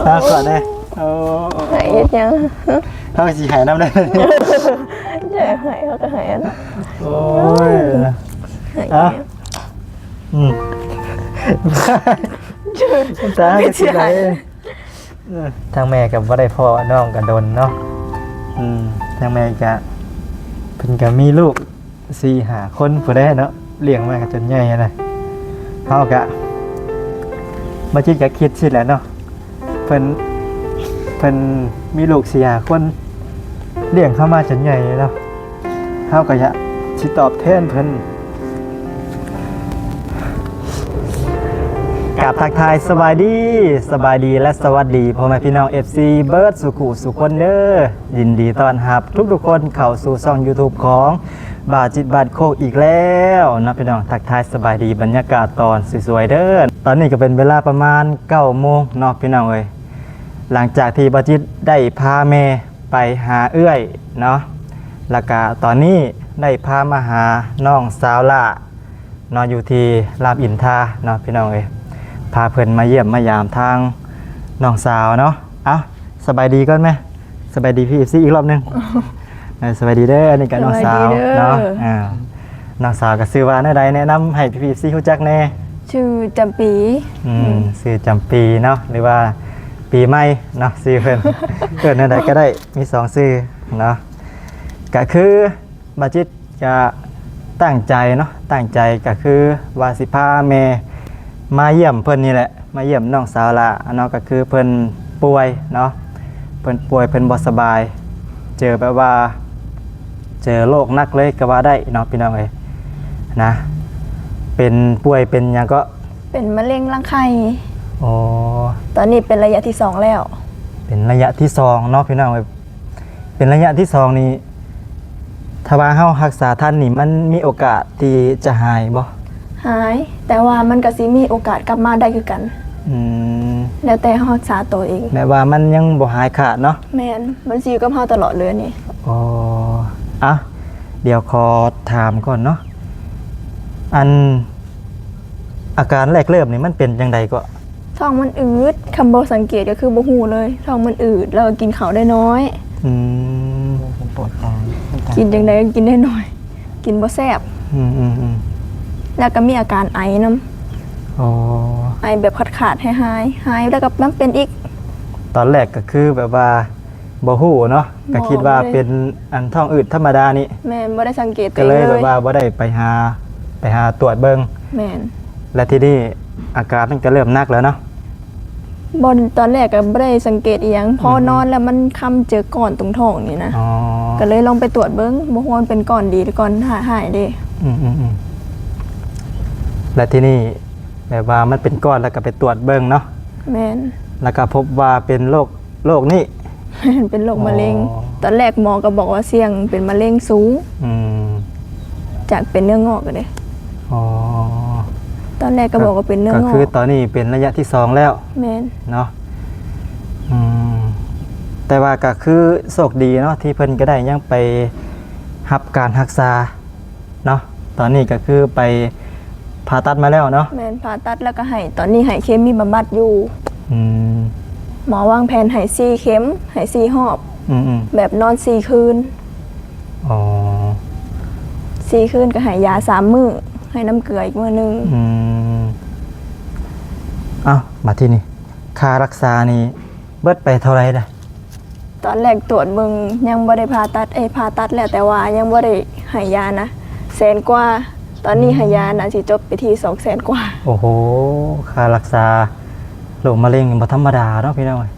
ຕາກອດເດ້. ໂອ້ ໃຫ້ເຮັດຫຍັງ? ເຮົາກໍຊິໃຫ້ນຳເດ້. ໃຫ້ ໃຫ້ ເຮົາກໍໃຫ້ອັນ ໂອ້ຍ ໃຫ້ ເອົ້າ ຫຍັງ? ອືມ ຕາກໍຊິໄຫຼ. ເອີ ທາງແມ່ກໍບໍ່ໄດ້ພໍ້ນ້ອງກໍດົນເນາະ. ອືມ ທາງແມ່ກໍ ເພິ່ນກໍມີລູກສີ່ຫ້າຄົນພຸ້ນແຫຼະເນາະ, ລ້ຽງມາກໍຈົນໃຫຍ່ຫັ້ນນະ. ເຮົາກໍ ບໍ່ຈິດກໍຄິດຊີ້ແຫຼະເນາະ, ເພິ່ນ ເພິ່ນມີລູກສີ່ຫ້າຄົນ ລ້ຽງເຮົາມາຈົນໃຫຍ່ເນາະ, ເຮົາກໍຢາກຊິຕອບແທນເພິ່ນ. ກາບທັກທາຍສະບາຍດີ, ສະບາຍດີ ແລະ ສະຫວັດດີພໍ່ແມ່ພີ່ນ້ອງ ເອັຟຊີ ເບິດສູ່ຄູ່ສູ່ຄົນເດີ. ຍິນດີຕ້ອນຮັບທຸກໆຄົນເຂົ້າສູ່ຊ່ອງຢູທູບຂອງບ່າວຈິດບ້ານໂຄກອີກແລ້ວເນາະພີ່ນ້ອງ. ທັກທາຍສະບາຍດີບັນຍາກາດຕອນສວຍໆເດີ. ຕອນນີ້ກໍເປັນເວລາປະມານເກົ້າໂມງເນາະພີ່ນ້ອງເອີຍ. ຫຼັງຈາກທີ່ບ່າວຈິດໄດ້ພາແມ່ໄປຫາເອື້ອຍເນາະ, ແລ້ວກະຕອນນີ້ໄດ້ພາມາຫານ້ອງສາວຫຼ້າ ເນາະ ຢູ່ທີ່ລາມອິນທາເນາະພີ່ນ້ອງເອີຍ, ພາເພິ່ນມາຢ້ຽມມາຢາມທາງນ້ອງສາວເນາະ. ເອົ້າ ສະບາຍດີກ່ອນແມະ, ສະບາຍດີພີ່ເອັຟຊີອີກລອບໜຶ່ງ. ເອີ ສະບາຍດີເດີ, ອັນນີ້ກໍນ້ອງສາວເນາະ. ສະບາຍດີເດີ. ອ່າ ນ້ອງສາວກໍຊື່ວ່າແນວໃດ ແນະນຳໃຫ້ພີ່ເອັຟຊີຮູ້ຈັກແດ່? ຊື່ຈຳປີ. ອືມ ອືມ ຊື່ຈຳປີເນາະ ຫຼືວ່າປີໃໝ່ເນາະ ຊື່ເພິ່ນ ເອີ້ນແນວໃດກໍໄດ້ ມີສອງຊື່ເນາະ. ກໍຄື ບ່າວຈິດກະຕັ້ງໃຈເນາະ, ຕັ້ງໃຈກະຄືວ່າຊິພາແມ່ມາຢ້ຽມເພິ່ນນີ້ແຫຼະ, ມາຢ້ຽມນ້ອງສາວຫຼ້າເນາະ. ກະຄືເພິ່ນປ່ວຍເນາະ, ເພິ່ນປ່ວຍ ເພິ່ນບໍ່ສະບາຍ, ເຈີແບບວ່າ ເຈີໂລກໜັກເລີຍກໍວ່າໄດ້ເນາະ ພີ່ນ້ອງເອີຍນະ. ເປັນ ປ່ວຍເປັນຫຍັງເກາະ? ເປັນມະເຮັງລັງໄຂ່. ອໍ ຕອນນີ້ເປັນໄລຍະທີສອງແລ້ວ. ເປັນໄລຍະທີສອງເນາະ ພີ່ນ້ອງເອີຍ. ເປັນໄລຍະທີສອງນີ້ ຖ້າວ່າເຮົາຮັກສາທັນນີ້ ມັນມີໂອກາດທີ່ຈະຫາຍບໍ່? ຫາຍ, ແຕ່ວ່າມັນກໍຊິມີໂອກາດກັບມາໄດ້ຄືກັນ. ອືມ ແລ້ວແຕ່ເຮົາຮັກສາໂຕເອງ. ແບບວ່າມັນຍັງບໍ່ຫາຍຂາດເນາະ? ແມ່ນ, ມັນຊິຢູ່ກັບເຮົາຕະຫຼອດເລີຍນີ້. ອໍ ອ່ະ ດຽວຂໍຖາມກ່ອນເນາະ, ອັນ ອາການແລກເລີ່ມນີ້ມັນເປັນຈັ່ງໃດເກາະ? ທ້ອງມັນອືດ, ຄັນບໍ່ສັງເກດກໍຄືບໍ່ຮູ້ເລີຍ, ທ້ອງມັນອືດ ແລ້ວກໍກິນເຂົ້າໄດ້ໜ້ອຍ. ອືມ ປວດທ້ອງ ກິນຈັ່ງໃດກໍກິນໄດ້ໜ້ອຍ, ກິນບໍ່ແຊບ. ອືມໆໆ ແລ້ວກໍມີອາການໄອນຳ. ອໍ ໄອແບບຂາດໆ ຫາຍໆ ຫາຍແລ້ວກໍມາເປັນອີກ. ຕອນແລກກໍຄືແບບວ່າ ບໍ່ຮູ້ເນາະ, ກໍຄິດວ່າເປັນອັນທ້ອງອືດທຳມະດານີ້. ແມ່ນ, ບໍ່ໄດ້ສັງເກດໂຕເອງເລີຍ, ກໍເລີຍແບບວ່າບໍ່ໄດ້ໄປຫາ ໄປຫາຕວດເບິ່ງ. ແມ່ນ, ແລະ ທີນີ້ອາການມັນກໍເລີ່ມໜັກແລ້ວເນາະ. ບໍ່, ຕອນແລກກໍບໍ່ໄດ້ສັງເກດອີ່ຫຍັງ, ພໍນອນແລ້ວມັນຄຳເຈີກ້ອນຕົງທ້ອງນີ້ນະ. ອໍ ກໍເລີຍລອງໄປຕວດເບິ່ງ, ບໍ່ຮູ້ວ່າມັນເປັນກ້ອນດີ ຫຼື ກ້ອນຮ້າຍເດ້. ອືມໆໆ ແລະ ທີນີ້ ແບບວ່າມັນເປັນກ້ອນ ແລ້ວກໍໄປຕວດເບິ່ງເນາະ. ແມ່ນ, ແລ້ວກໍພົບວ່າເປັນໂລກ ໂລກນີ້. ແມ່ນ, ເປັນໂລກມະເຮັງ. ອໍ ຕອນແລກໝໍກໍບອກວ່າສ່ຽງເປັນມະເຮັງສູງ. ອືມ, ຈາກເປັນເນື້ອງອກເດ້. ອໍ ຕອນແລກກໍບອກວ່າເປັນເນື້ອງອກ. ກໍຄືຕອນນີ້ເປັນໄລຍະທີສອງແລ້ວ. ແມ່ນ, ເນາະ. ອືມ, ແຕ່ວ່າກໍຄືໂຊກດີເນາະ ທີ່ເພິ່ນກໍໄດ້ຍັງໄປຮັບການຮັກສາ ເນາະ. ຕອນນີ້ກໍຄືໄປຜ່າຕັດມາແລ້ວເນາະ. ແມ່ນ, ຜ່າຕັດແລ້ວກໍໃຫ້ ຕອນນີ້ໃຫ້ເຄມີບຳບັດຢູ່. ອືມ, ໝໍວາງແຜນໃຫ້ສີ່ເຂັມ ໃຫ້ສີ່ຮອບ. ອືມໆ, ແບບນອນສີ່ຄືນ. ອໍ ສີ່ຄືນກໍໃຫ້ຢາສາມມື້, ໃຫ້ນ້ຳເກືອອີກມື້ໜຶ່ງ. ອືມ, ເອົ້າ ມາທີ່ນີ້ ຄ່າຮັກສານີ້ເບິດໄປເທົ່າໃດລະ? ຕອນແລກຕວດເບິ່ງຍັງບໍ່ໄດ້ຜ່າຕັດ, ເອີ ຜ່າຕັດແລ້ວ ແຕ່ວ່າຍັງບໍ່ໄດ້ໃຫ້ຢານະ, ແສນກວ່າ. ຕອນນີ້ໃຫ້ຢານະ ອືມ, ຊິຈົບໄປທີ່ສອງແສນກວ່າ. ໂອ້ໂຫ, ຄ່າຮັກສາໂລກມະເຮັງບໍ່ທຳມະດາເນາະ ພີ່ນ້ອງເອີຍ.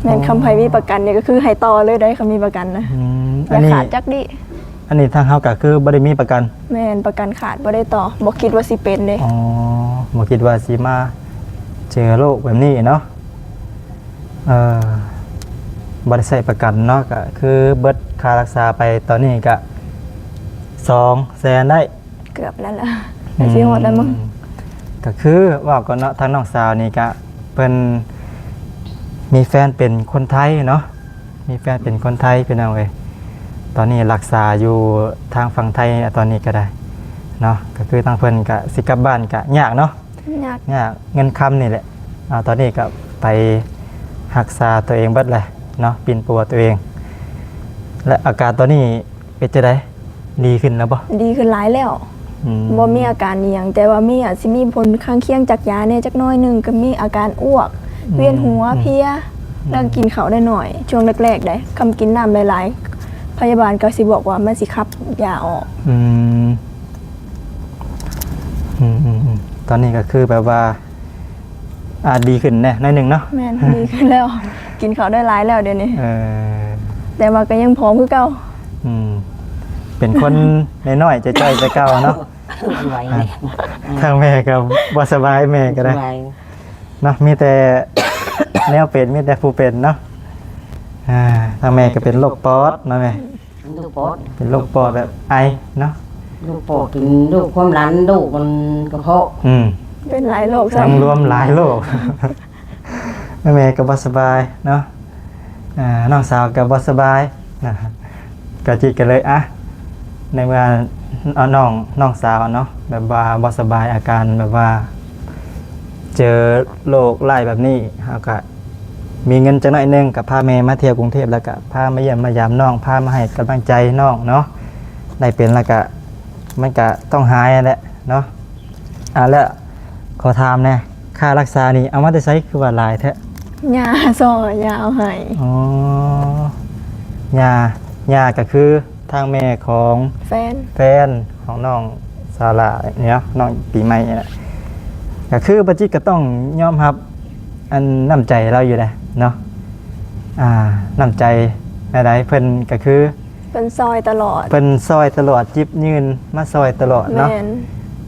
ແມ່ນ, ໂອ້, ຄັນໃຜມີປະກັນນີ້ກໍຄືໃຫ້ຕໍ່ເລີຍໄດ໋, ຄັນມີປະກັນນະ. ອືມ, ຢ່າຂາດຈັກດີ້. ອັນນີ້ທາງເຮົາກໍຄືບໍ່ໄດ້ມີປະກັນ. ແມ່ນ, ປະກັນຂາດ ບໍ່ໄດ້ຕໍ່, ບໍ່ຄິດວ່າຊິເປັນເດ້. ອໍ, ບໍ່ຄິດວ່າຊິມາເຈີໂລກແບບນີ້ເນາະ. ເອີ, ບໍ່ໄດ້ໃຊ້ປະກັນເນາະ, ກໍຄືເບິດຄ່າຮັກສາໄປຕອນນີ້ກໍສອງແສນໄດ້. ເກືອບແລ້ວລະ, ໃກ້ຊິຮອດແລ້ວມັ້ງ. ອືມ, ກໍຄືເວົ້າກ່ອນເນາະ, ທາງນ້ອງສາວນີ້ກະເພິ່ນມີແຟນເປັນຄົນໄທເນາະ, ມີແຟນເປັນຄົນໄທ ພີ່ນ້ອງເອີຍ. ຕອນນີ້ຮັກສາຢູ່ທາງຝັ່ງໄທ ຕອນນີ້ກໍໄດ້ເນາະ, ກໍຄືທາງເພິ່ນກະຊິກັບບ້ານກະຍາກເນາະ. ຍາກ, ຍາກ, ເງິນຄຳນີ້ແຫຼະ. ອ່າ, ຕອນນີ້ກໍໄປ ຮັກສາຕົວເອງເບິດແຫຼະເນາະ ປິ່ນປົວຕົວເອງ. ແລະ ອາການຕອນນີ້ເປັນຈັ່ງໃດ? ດີຂຶ້ນແລ້ວບໍ່? ດີຂຶ້ນຫຼາຍແລ້ວ. ອືມ ບໍ່ມີອາການອີ່ຫຍັງ, ແຕ່ວ່າມີ ອາດຊິມີຜົນຂ້າງຄຽງຈາກຢາແດ່ຈັກໜ້ອຍໜຶ່ງ, ກໍມີອາການອ້ວກ, ອືມ ວຽນຫົວ, ອືມ ເພຍ, ອືມ ແລ້ວກໍກິນເຂົ້າໄດ້ໜ້ອຍ. ຊ່ວງແລກໆໃດ໋ ຄຳກິນນ້ຳຫຼາຍໆ ພະຍາບານກໍຊິບອກວ່າມັນຊິຂັບຢາອອກ. ອືມ ອືມໆໆ ຕອນນີ້ກໍຄືແບບວ່າ ອາ ດີຂຶ້ນແດ່ໜ້ອຍໜຶ່ງເນາະ. ແມ່ນ ດີຂຶ້ນແລ້ວ ກິນເຂົ້າໄດ້ຫຼາຍແລ້ວດຽວນີ້. ເອີ ແຕ່ວ່າກໍຍັງຜອມຄືເກົ່າ. ອືມ ເປັນຄົນນ້ອຍໆ ຈ່ອຍໆ ແຕ່ເກົ່າເນາະ. ໄຫວ ອ່າ ທາງແມ່ກໍບໍ່ສະບາຍ ແມ່ກໍໄດ້ ໄຫວ ເນາະ ມີແຕ່ແນວເປັນ ມີແຕ່ຜູ້ເປັນເນາະ. ອ່າ ທາງແມ່ກໍເປັນໂລກປອດເນາະແມ່. ເປັນໂລກປອດ ເປັນໂລກປອດແບບໄອເນາະ ໂລກປອດ ເປັນໂລກຄວາມດັນ ໂລກມັນກະເພາະ ອືມ ເປັນຫຼາຍໂລກຊ້ຳ ທັງລວມຫຼາຍໂລກ. ແມ່ກໍບໍ່ສະບາຍເນາະ ອ່າ ນ້ອງສາວກໍບໍ່ສະບາຍນະ ກະຈິດກໍເລີຍ ອ່ະ ໃນເມື່ອ ເອົາ ນ້ອງ ນ້ອງສາວເນາະ ແບບວ່າບໍ່ສະບາຍ ອາການແບບວ່າເຈີໂລກຮ້າຍແບບນີ້ ເຮົາກະ ມີເງິນຈັກໜ້ອຍໜຶ່ງ ກໍພາແມ່ມາທ່ຽວກຸງເທບ ແລ້ວກໍພາມາຢ້ຽມມາຢາມນ້ອງ ພາມາໃຫ້ກຳລັງໃຈນ້ອງເນາະ. ໄດ້ເປັນແລ້ວກໍ ມັນກໍຕ້ອງຫາຍຫັ້ນແຫຼະເນາະ. ອ່າ ແລ້ວຂໍຖາມແດ່ ຄ່າຮັກສານີ້ເອົາມາແຕ່ໃສ ຄືວ່າຫຼາຍແທ້? ຍ່າ ຊໍ ຍ່າເອົາໃຫ້. ອໍ ຍ່າ ຍ່າກໍຄື ທາງແມ່ຂອງແຟນ ແຟນຂອງນ້ອງສາວຫຼ້ານີ້ເນາະ ນ້ອງປີໃໝ່ນີ້ແຫຼະ ກໍຄືບໍ່ຈິດກໍຕ້ອງຍອມຮັບ ອັນ ນ້ຳໃຈລາວຢູ່ເດ້ເນາະ. ອ່າ ນ້ຳໃຈແນວໃດ ເພິ່ນກໍຄື ເພິ່ນຊ່ອຍຕະຫຼອດ ເພິ່ນຊ່ອຍຕະຫຼອດ ຢິບຍື່ນມາຊ່ອຍຕະຫຼອດເນາະ. ແມ່ນ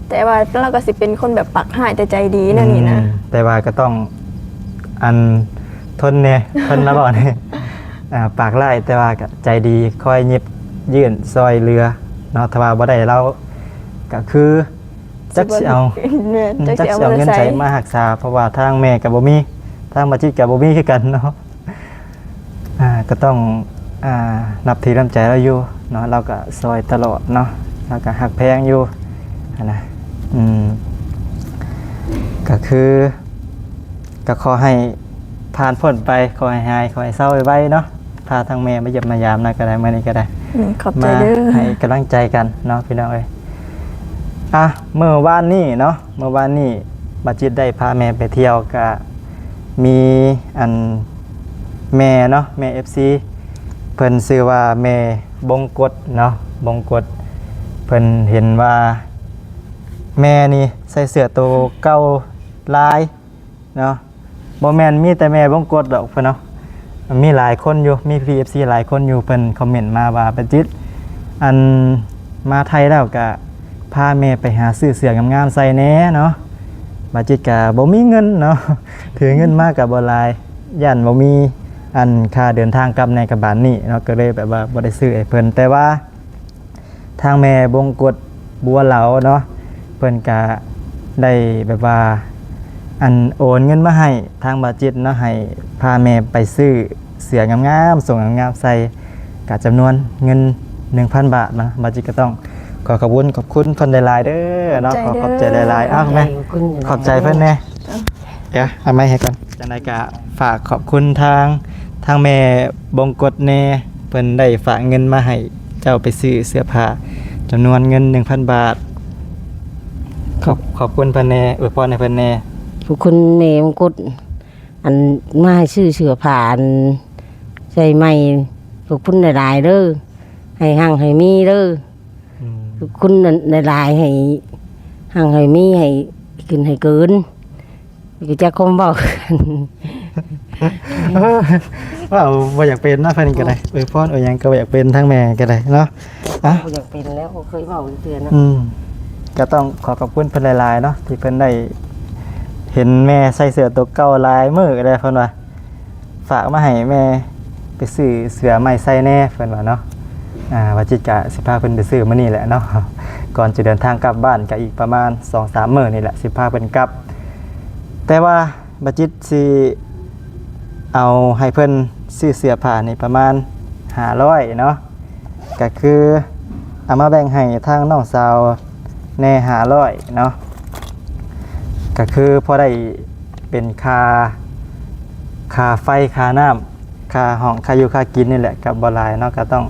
ແຕ່ວ່າລາວກໍຊິເປັນຄົນແບບປາກຮ້າຍແຕ່ໃຈດີແນວນີ້ນະ. ອືມ ແຕ່ວ່າກໍຕ້ອງ ອັນ ທົນແດ່ ທົນລະເວົ້າແດ່ ອ່າ ປາກຮ້າຍແຕ່ວ່າກໍໃຈດີ ຄອຍຢິບຍື່ນຊ່ອຍເຫຼືອເນາະ. ຖ້າວ່າບໍ່ໄດ້ລາວກໍຄື ຈັກຊິເອົາ ແມ່ນ ອືມ ຈັກຊິເອົາເງິນໃສມາຮັກສາ ເພາະວ່າທາງແມ່ກໍບໍ່ມີ ທາງບໍ່ຈິດກໍບໍ່ມີຄືກັນເນາະ. ອ່າ ກໍຕ້ອງ ອ່າ ນັບຖືນ້ຳໃຈລາວຢູ່ເນາະ ລາວກໍຊ່ອຍຕະຫຼອດເນາະ ລາວກໍຮັກແພງຢູ່ຫັ້ນນະ. ອືມ ກໍຄື ກໍຂໍໃຫ້ຜ່ານພົ້ນໄປ ຂໍໃຫ້ຫາຍ ຂໍໃຫ້ເຊົາໄວໆເນາະ. ພາທາງແມ່ມາຢ້ຽມມາຢາມນະກໍໄດ້ ມື້ນີ້ກໍໄດ້ ອືມ ຂອບໃຈເດີ ມາໃຫ້ກຳລັງໃຈກັນເນາະ ພີ່ນ້ອງເອີຍ. ອ່ະ ມື້ວານນີ້ເນາະ ມື້ວານນີ້ບ່າວຈິດໄດ້ພາແມ່ໄປທ່ຽວ ກະມີ ອັນ ແມ່ເນາະ ແມ່ເອັຟຊີ ເພິ່ນຊື່ວ່າແມ່ບົງກົດເນາະ ບົງກົດ. ເພິ່ນເຫັນວ່າແມ່ນີ້ໃສ່ເສື້ອໂຕເກົ່າຫຼາຍ ເນາະ ບໍ່ແມ່ນມີແຕ່ແມ່ບົງກົດດອກເພິ່ນເນາະ ມີຫຼາຍຄົນຢູ່ ມີພີ່ເອັຟຊີຫຼາຍຄົນຢູ່ ເພິ່ນຄອມເມັນມາວ່າ ປາຈິດ ອັນ ມາໄທແລ້ວກະພາແມ່ໄປຫາຊື້ເສື້ອງາມໆໃສ່ແດ່ເນາະ. ປາຈິດກະບໍ່ມີເງິນເນາະ ຖືເງິນມາກະບໍ່ຫຼາຍ ຢ້ານບໍ່ມີ ອັນ ຄ່າເດີນທາງກັບແດ່ ກະບາດນີ້ເນາະ ກະເລີຍແບບວ່າບໍ່ໄດ້ຊື້ໃຫ້ເພິ່ນ ແຕ່ວ່າ ທາງແມ່ບົງກົດບົວເຫຼົາເນາະ ເພິ່ນກະໄດ້ແບບວ່າ ອັນ ໂອນເງິນມາໃຫ້ທາງບ່າວຈິດເນາະ ໃຫ້ພາແມ່ໄປຊື້ເສື້ອງາມໆ ໂສ້ງງາມໆໃສ່ ກະຈຳນວນເງິນໜຶ່ງພັນບາດເນາະ. ບ່າວຈິດກໍຕ້ອງຂໍຂອບຄຸນ ຂອບຄຸນເພິ່ນຫຼາຍໆເດີເນາະ ຂໍຂອບໃຈຫຼາຍໆ. ເອົ້າ ແມ່ ຂອບໃຈເພິ່ນແດ່. ດຽວເອົາໄມໃຫ້ກ່ອນ. ຈັ່ງໃດກະຝາກຂອບຄຸນທາງ ທາງແມ່ບົງກົດແດ່ ເພິ່ນໄດ້ຝາກເງິນມາໃຫ້ເຈົ້າໄປຊື້ເສື້ອຜ້າ ຈຳນວນເງິນໜຶ່ງພັນບາດ. ຂອບ ຂອບຄຸນເພິ່ນແດ່ ອວຍພອນໃຫ້ເພິ່ນແດ່. ຂອບຄຸນແມ່ບົງກົດ ອັນ ມາໃຫ້ຊື້ເສື້ອຜ້າ ອັນ ໃສ່ໃໝ່. ຂອບຄຸນຫຼາຍໆເດີ ໃຫ້ຮັ່ງໃຫ້ມີເດີ. ອືມ ຂອບຄຸນຫຼາຍໆ ໃຫ້ຮັ່ງໃຫ້ມີ ໃຫ້ຂຶ້ນໃຫ້ເກີນ. ກໍຈັກຄວາມເວົ້າ ເວົ້າບໍ່ຢາກເປັນເນາະ ເພິ່ນກໍໄດ້ ອວຍພອນອວຍຫຍັງກໍບໍ່ຢາກເປັນ ທາງແມ່ກໍໄດ້ເນາະ. ອ່ະ ບໍ່ຢາກເປັນແລ້ວ ບໍ່ເຄີຍເວົ້າເທື່ອເນາະ. ອືມ ກໍຕ້ອງຂໍຂອບຄຸນເພິ່ນຫຼາຍໆເນາະ ທີ່ເພິ່ນໄດ້ເຫັນແມ່ໃສ່ເສື້ອໂຕເກົ່າຫຼາຍມື້ແລ້ວ ເພິ່ນວ່າຝາກມາໃຫ້ແມ່ໄປຊື້ເສື້ອໃໝ່ໃສ່ແດ່ ເພິ່ນວ່າເນາະ. ອ່າ ວ່າຈິດກະຊິພາເພິ່ນໄປຊື້ມື້ນີ້ແຫຼະເນາະ ກ່ອນຈະເດີນທາງກັບບ້ານ ກະອີກປະມານສອງສາມມື້ນີ້ແຫຼະ ຊິພາເພິ່ນກັບ ແຕ່ວ່າ ບ່າວຈິດຊິເອົາໃຫ້ເພິ່ນຊື້ເສື້ອຜ້ານີ້ປະມານຫ້າຮ້ອຍເນາະ ກະຄືເອົາມາແບ່ງໃຫ້ທາງນ້ອງສາວແດ່ຫ້າຮ້ອຍເນາະ ກະຄືພໍໄດ້ເປັນຄ່າ ຄ່າໄຟ ຄ່ານ້ຳ ຄ່າຫ້ອງ ຄ່າຢູ່ຄ່າກິນນີ້ແຫຼະ ກໍບໍ່ຫຼາຍເນາະ. ກໍຕ້ອງ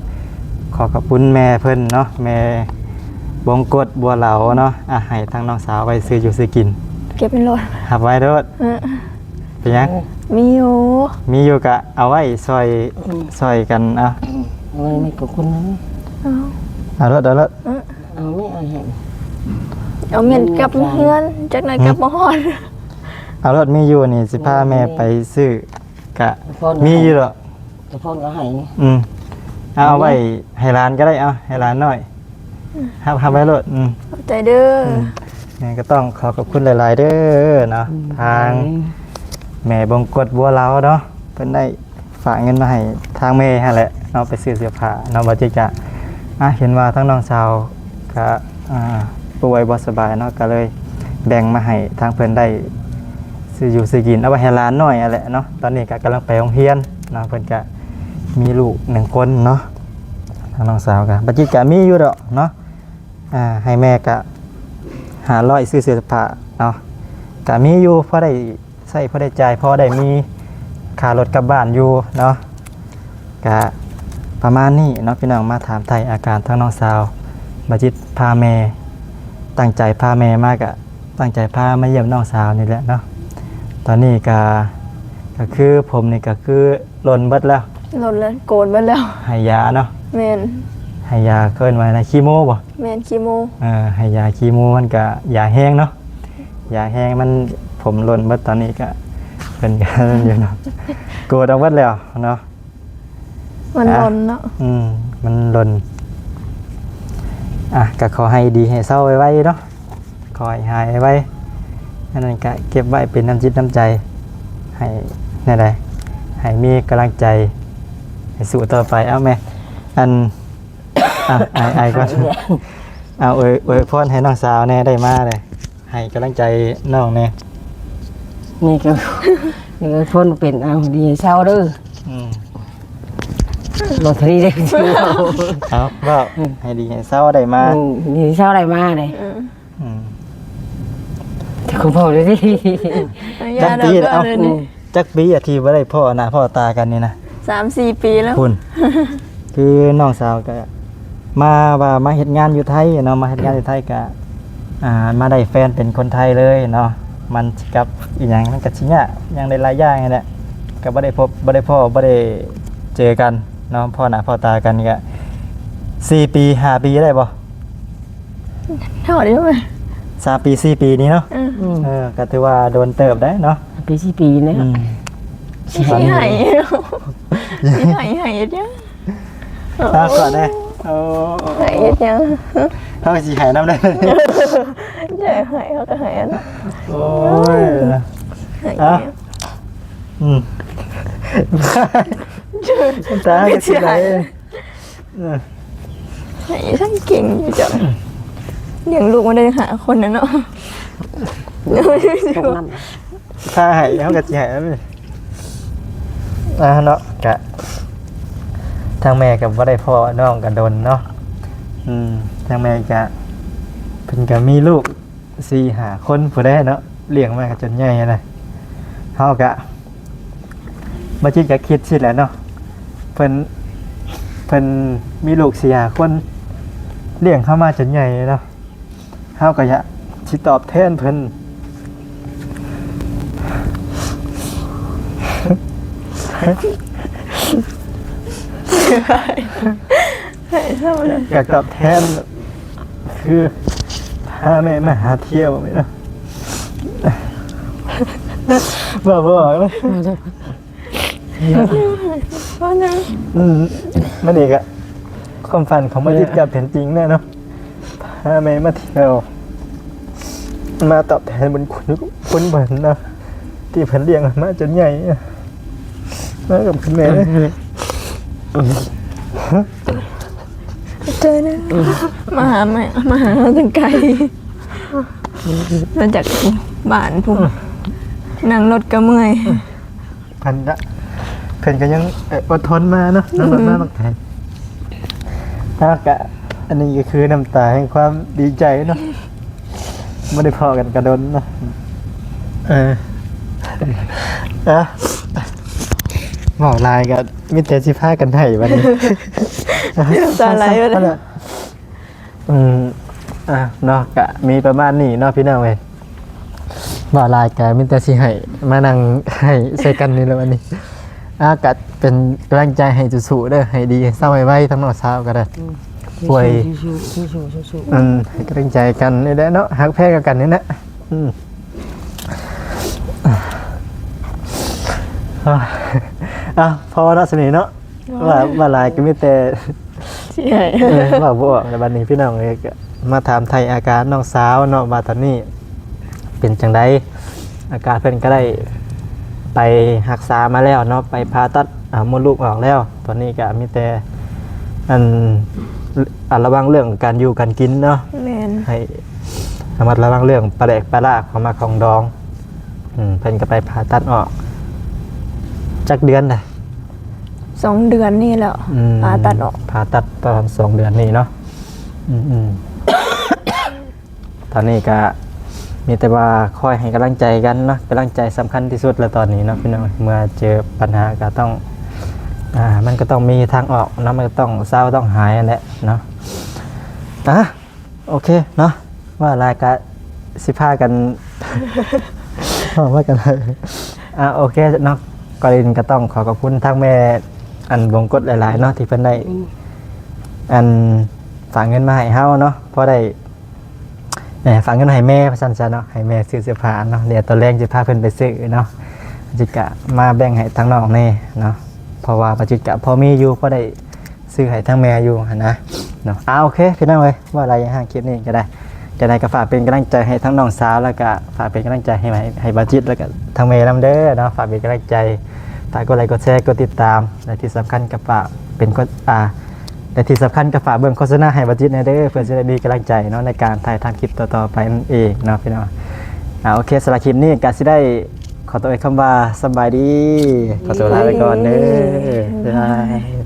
ຂໍຂອບຄຸນແມ່ເພິ່ນເນາະ ແມ່ບົງກົດ ບົວເຫຼົາເນາະ ອ່າ ໃຫ້ທາງນ້ອງສາວໄວ້ຊື້ຢູ່ຊື້ກິນ. ເກັບເງິນໂລດ ຮັບໄວ້ໂລດ. ເອີ ເປັນຫຍັງ? ມີຢູ່ ມີຢູ່ກະເອົາໄວ້ຊ່ອຍ ອືມ ຊ່ອຍກັນ. ເອົາ ເອົາໄວ້ ມີຂອບຄຸນນະ. ເອົາ ເອົາໂລດ ເອົາໂລດ. ເອີ ເອົາແມ່ ເອົາແມ່ ເອົາແມ່ນກັບເຮືອນ ຈັກໜ້ອຍ ອືມ ກັບບໍ່ຮອດ. ເອົາໂລດ ມີຢູ່ນີ້ ຊິພາແມ່ໄປຊື້ ກະມີຢູ່ດອກ ແຕ່ພໍ່ກໍໃຫ້. ອືມ ເອົາໄວ້ໃຫ້ຫຼານກໍໄດ້ ເອົາໃຫ້ຫຼານນ້ອຍ ອືມ ຮັບ ຮັບໄວ້ໂລດ. ອືມ ຂອບໃຈເດີ. ອືມ ແມ່ກໍຕ້ອງຂໍຂອບຄຸນຫຼາຍໆເດີເນາະ ອືມ ທາງ ອືມ ແມ່ບົງກົດ ບົວເຫຼົາເນາະ ເພິ່ນໄດ້ຝາກເງິນມາໃຫ້ທາງແມ່ຫັ້ນແຫຼະເນາະ ໄປຊື້ເສື້ອຜ້າເນາະ. ບໍ່ຈິດກະ ອ່າ ເຫັນວ່າທາງນ້ອງສາວກະ ອ່າ ປ່ວຍບໍ່ສະບາຍເນາະ ກໍເລີຍແບ່ງມາໃຫ້ທາງເພິ່ນໄດ້ຊື້ຢູ່ຊື້ກິນ ເອົາໄວ້ໃຫ້ຫຼານນ້ອຍຫັ້ນແຫຼະເນາະ. ຕອນນີ້ກໍກຳລັງໄປໂຮງຮຽນເນາະ ເພິ່ນກໍມີລູກໜຶ່ງຄົນເນາະ. ທາງນ້ອງສາວກໍ ບັດຈິດກໍມີຢູ່ດອກເນາະ ອ່າ ໃຫ້ແມ່ກໍຫ້າຮ້ອຍ ຊື້ເສື້ອຜ້າເນາະ ກໍມີຢູ່ ພໍໄດ້ ໃຊ້ພໍໄດ້ຈ່າຍ ພໍໄດ້ມີຄ່າລົດກັບບ້ານຢູ່ເນາະ. ກະປະມານນີ້ເນາະພີ່ນ້ອງ ມາຖາມໄຖ່ອາການທາງນ້ອງສາວ. ບັດຈິດພາແມ່ ຕັ້ງໃຈພາແມ່ມາ ກະຕັ້ງໃຈພາມາຢ້ຽມນ້ອງສາວນີ້ແຫຼະເນາະ. ຕອນນີ້ກະ ກະຄືຜົມນີ້ກະຄືຫຼົ່ນເບິດແລ້ວ ຫຼົ່ນແລ້ວ ໂກນເບິດແລ້ວ ໃຫ້ຢາເນາະ. ແມ່ນ ໃຫ້ຢາ ເອີ້ນວ່າໄດ້ຄີໂມບໍ່? ແມ່ນ ຄີໂມ. ເອີ ໃຫ້ຢາຄີໂມ ມັນກະຢາແຮງເນາະ ຢາແຮງມັນ ຜົມຫຼົ່ນເບິດ. ຕອນນີ້ກະເພິ່ນກະນັ້ນຢູ່ເນາະ ໂກນອອກເບິດແລ້ວເນາະ ມັນ ອ່ະ ຫຼົ່ນເນາະ. ອືມ ມັນຫຼົ່ນ. ອ່ະ ກະຂໍໃຫ້ດີໃຫ້ເຊົາໄວໆເນາະ ຂໍໃຫ້ຫາຍໄວໆ. ອັນນັ້ນກະເກັບໄວ້ເປັນນ້ຳຈິດນ້ຳໃຈ ໃຫ້ແນວໃດ ໃຫ້ມີກຳລັງໃຈ ໃຫ້ສູ້ຕໍ່ໄປ. ເອົາແມ່ ອັນ ອ່ະ ອາຍ ອາຍກ່ອນ ເອົາ ອວຍ ອວຍພອນໃຫ້ນ້ອງສາວແດ່ ໄດ້ມາເດ້ ໃຫ້ກຳລັງໃຈນ້ອງແດ່. ນີ້ກໍ ນີ້ກໍຄົນເປັນ ເອົາ ດີໃຫ້ເຊົາເດີ. ອືມ ລົດທະລີໄດ້ ເອົາ ເວົ້າ ອືມ ໃຫ້ດີໃຫ້ເຊົາໄດ້ມາ ອືມ ດີໃຫ້ເຊົາໄດ້ມາເດ້. ອືມ ອືມ ແຕ່ຄົນເວົ້າເດ້ ຈັກປີແລ້ວ ເອົາ ອືມ ຈັກປີອະ ທີ່ບໍ່ໄດ້ພໍ້ໜ້າພໍ້ຕາກັນນີ້ນະ? ສາມສີ່ປີແລ້ວ ພຸ້ນ ຄືນ້ອງສາວກະມາວ່າມາເຮັດງານຢູ່ໄທເນາະ ມາເຮັດງານຢູ່ໄທກະ ອ່າ ມາໄດ້ແຟນເປັນຄົນໄທເລີຍເນາະ ມັນຊິກັບອີ່ຫຍັງ ມັນກະຊິຍາກ ຍັງໄດ້ຫຼາຍຢ່າງຫັ້ນແຫຼະ ກະບໍ່ໄດ້ພົບ ບໍ່ໄດ້ພໍ້ ບໍ່ໄດ້ເຈີກັນເນາະ ພໍ້ໜ້າພໍ້ຕາກັນກະສີ່ປີ ຫ້າປີໄດ້ບໍ່? ເທົ່າໃດ ສາມປີ ສີ່ປີນີ້ເນາະ. ເອີ ເອີ ກໍຖືວ່າດົນເຕີບໄດ໋ເນາະ ສາມປີ ສີ່ປີນີ້. ອືມ ຊິໃຫ້ ຊິໃຫ້ ໃຫ້ເຮັດຫຍັງ? ເອົາກ່ອນເດ້. ໂອ້ ໃຫ້ເຮັດຫຍັງ? ເຮົາຊິໃຫ້ນຳໄດ້ ຢາກໃຫ້ເຮົາກໍໃຫ້. ໂອ້ຍ ໃຫ້ ອ່ະ ອືມ ນ້ຳຕາກໍຊິໄຫຼ. ເອີ ໃຫ້ທັງເກັ່ງຢູ່ເຈົ້າ ລ້ຽງລູກມາໄດ້ຫ້າຄົນນະເນາະ ຕົກນ້ຳ ຖ້າໃຫ້ເຮົາກໍຊິໃຫ້ນຳ. ອ່າ ເນາະ ກະ ທາງແມ່ກໍບໍ່ໄດ້ພໍ້ນ້ອງກໍດົນເນາະ. ອືມ ທາງແມ່ກະ ເພິ່ນກໍມີລູກ ສີ່ຫ້າຄົນພຸ້ນແຫຼະເນາະ ລ້ຽງມາກໍຈົນໃຫຍ່ຫັ້ນນະ. ເຮົາກະ ບໍ່ຈິດກະຄິດຊີ້ແຫຼະເນາະ ເພິ່ນ ເພິ່ນມີລູກສີ່ຫ້າຄົນ ລ້ຽງເຮົາມາຈົນໃຫຍ່ເນາະ ເຮົາກໍຢາກຊິຕອບແທນເພິ່ນ. ໃຫ້ເທົ່ານັ້ນ ຢາກຕອບແທນ ຄື ພາແມ່ມາຫາທ່ຽວແມ່ນບໍ່? ເວົ້າບໍ່ອອກເລີຍ. ອືມ ມັນນີ້ກະ ຄວາມຝັນຂອງມະຈິດກະເປັນຈິງແລ້ວເນາະ. ພາແມ່ມາທ່ຽວ ມາຕອບແທນບຸນຄຸນ ຄຸນເພິ່ນເນາະ ທີ່ເພິ່ນລ້ຽງມາຈົນໃຫຍ່ ມາກັບຄຸນແມ່. ເຈີນະ ມາຫາແມ່ ມາຫາເຮົາຕັ້ງໄກ ມາຈາກບ້ານພຸ້ນ ນັ່ງລົດກໍເມື່ອຍ. ເພິ່ນກະ ເພິ່ນກະຍັງ ເອີ ອົດທົນມາເນາະ ນັ່ງລົດມາບັກໄກ. ເຮົາກະ ອັນນີ້ກະຄືນ້ຳຕາແຫ່ງຄວາມດີໃຈເນາະ ບໍ່ໄດ້ພໍ້ກັນກະດົນເນາະ. ເອີ ອ່ະ ເວົ້າຫຼາຍກໍມີແຕ່ຊິພາກັນໄຫ້ບັດນີ້ ນ້ຳຕາໄຫຼບັດນີ້. ອືມ ອ່ະເນາະ ກະມີປະມານນີ້ເນາະພີ່ນ້ອງເອີຍ. ເວົ້າຫຼາຍກະມີແຕ່ຊິໃຫ້ມານັ່ງໄຫ້ໃສ່ກັນນີ້ແຫຼະບັດນີ້. ອ່າ ກະເປັນກຳລັງໃຈໃຫ້ສູ້ໆເດີ ໃຫ້ດີເຊົາໄວໆ ທັງນ້ອງສາວກໍໄດ້. ອືມ ຊ່ວຍ ສູ້ໆ ສູ້ໆ ສູ້ໆ ອືມ ໃຫ້ກຳລັງໃຈກັນນີ້ແຫຼະເນາະ ຮັກແພງກັນນີ້ແຫຼະ. ອືມ ເອົາ ພໍເນາະ ສ່ຳນີ້ເນາະ. ໂອ້ຍ ວ່າ ວ່າຫຼາຍກໍມີແຕ່ຊິໃຫ້ ເອີ ເວົ້າບໍ່ອອກແລ້ວບັດນີ້ພີ່ນ້ອງເອີຍ. ກໍມາຖາມໄຖ່ອາການນ້ອງສາວເນາະ ວ່າຕອນນີ້ເປັນຈັ່ງໃດ. ອາການເພິ່ນກໍໄດ້ໄປຮັກສາມາແລ້ວເນາະ ໄປຜ່າຕັດ ອ່າ ມົດລູກອອກແລ້ວ. ຕອນນີ້ກໍມີແຕ່ ອັນ ອັນ ລະວັງເລື່ອງການຢູ່ການກິນເນາະ. ແມ່ນ ໃຫ້ລະມັດລະວັງເລື່ອງປາແດກປາລາ ຂອງໝາກຂອງດອງ. ອືມ ເພິ່ນກໍໄປຜ່າຕັດອອກ ຈັກເດືອນລະ? ສອງເດືອນນີ້ແຫຼະ. ອືມ ຜ່າຕັດອອກ ຜ່າຕັດປະມານສອງເດືອນນີ້ເນາະ. ອືມໆ ຕອນນີ້ກະມີແຕ່ວ່າຄອຍໃຫ້ກຳລັງໃຈກັນເນາະ ກຳລັງໃຈສຳຄັນທີ່ສຸດແລ້ວຕອນນີ້ເນາະພີ່ນ້ອງ. ເມື່ອເຈີປັນຫາກໍຕ້ອງ ອ່າ ມັນກໍຕ້ອງມີທາງອອກເນາະ ມັນກໍຕ້ອງເຊົາຕ້ອງຫາຍຫັ້ນແຫຼະເນາະ. ອ່າ ໂອເຄເນາະ ວ່າຫຼາຍກະຊິພາກັນ ເວົ້າມາກັນ ອ່າ ໂອເຄເນາະ. ກ່ອນອື່ນກໍຕ້ອງຂໍຂອບຄຸນທາງແມ່ອັນວົງກົດຫຼາຍໆເນາະ ທີ່ເພິ່ນໄດ້ ອືມ ອັນ ຝາກເງິນມາໃຫ້ເຮົາເນາະ ພໍໄດ້ ເອີ ຝາກເງິນມາໃຫ້ແມ່ວ່າຊັ້ນຊະເນາະ ໃຫ້ແມ່ຊື້ເສື້ອຜ້າເນາະ. ດຽວຕອນແລງຊິພາເພິ່ນໄປຊື້ເນາະ ຈິດກະມາແບ່ງໃຫ້ທາງນ້ອງແດ່ເນາະ ເພາະວ່າປະຈິດກະພໍມີຢູ່ ພໍໄດ້ ຊື້ໃຫ້ທັງແມ່ຢູ່ຫັ້ນນະເນາະ. ອ່າ ໂອເຄພີ່ນ້ອງເອີຍ ເວົ້າຫຼາຍຢ່າງຫ້າງຄລິບນີ້ກໍໄດ້. ຈັ່ງໃດກໍຝາກເປັນກຳລັງໃຈໃຫ້ທັງນ້ອງສາວ ແລ້ວກໍຝາກເປັນກຳລັງໃຈໃຫ້ ໃຫ້ ໃຫ້ບ່າວຈິດ ແລ້ວກໍທັງແມ່ນຳເດີເນາະ. ຝາກເປັນກຳລັງໃຈ ຝາກກົດໄລກົດແຊ ກົດຕິດຕາມ ແລະທີ່ສຳຄັນກໍຝາກເປັນກົດ ອ່າ ແລະທີ່ສຳຄັນກໍຝາກເບິ່ງໂຄສະນາໃຫ້ບ່າວຈິດແດ່ເດີ ເພື່ອຈະໄດ້ມີກຳລັງໃຈເນາະ ໃນການຖ່າຍທຳຄລິບຕໍ່ໆໄປນັ້ນເອງເນາະພີ່ນ້ອງ. ອ່າ ໂອເຄ ສຳລັບຄລິບນີ້ກໍຊິໄດ້ ຂໍຕົວເອງຄຳວ່າສະບາຍດີ ຂໍຕົວລາໄປກ່ອນເດີ ສະບາຍດີ ບາຍບາຍ.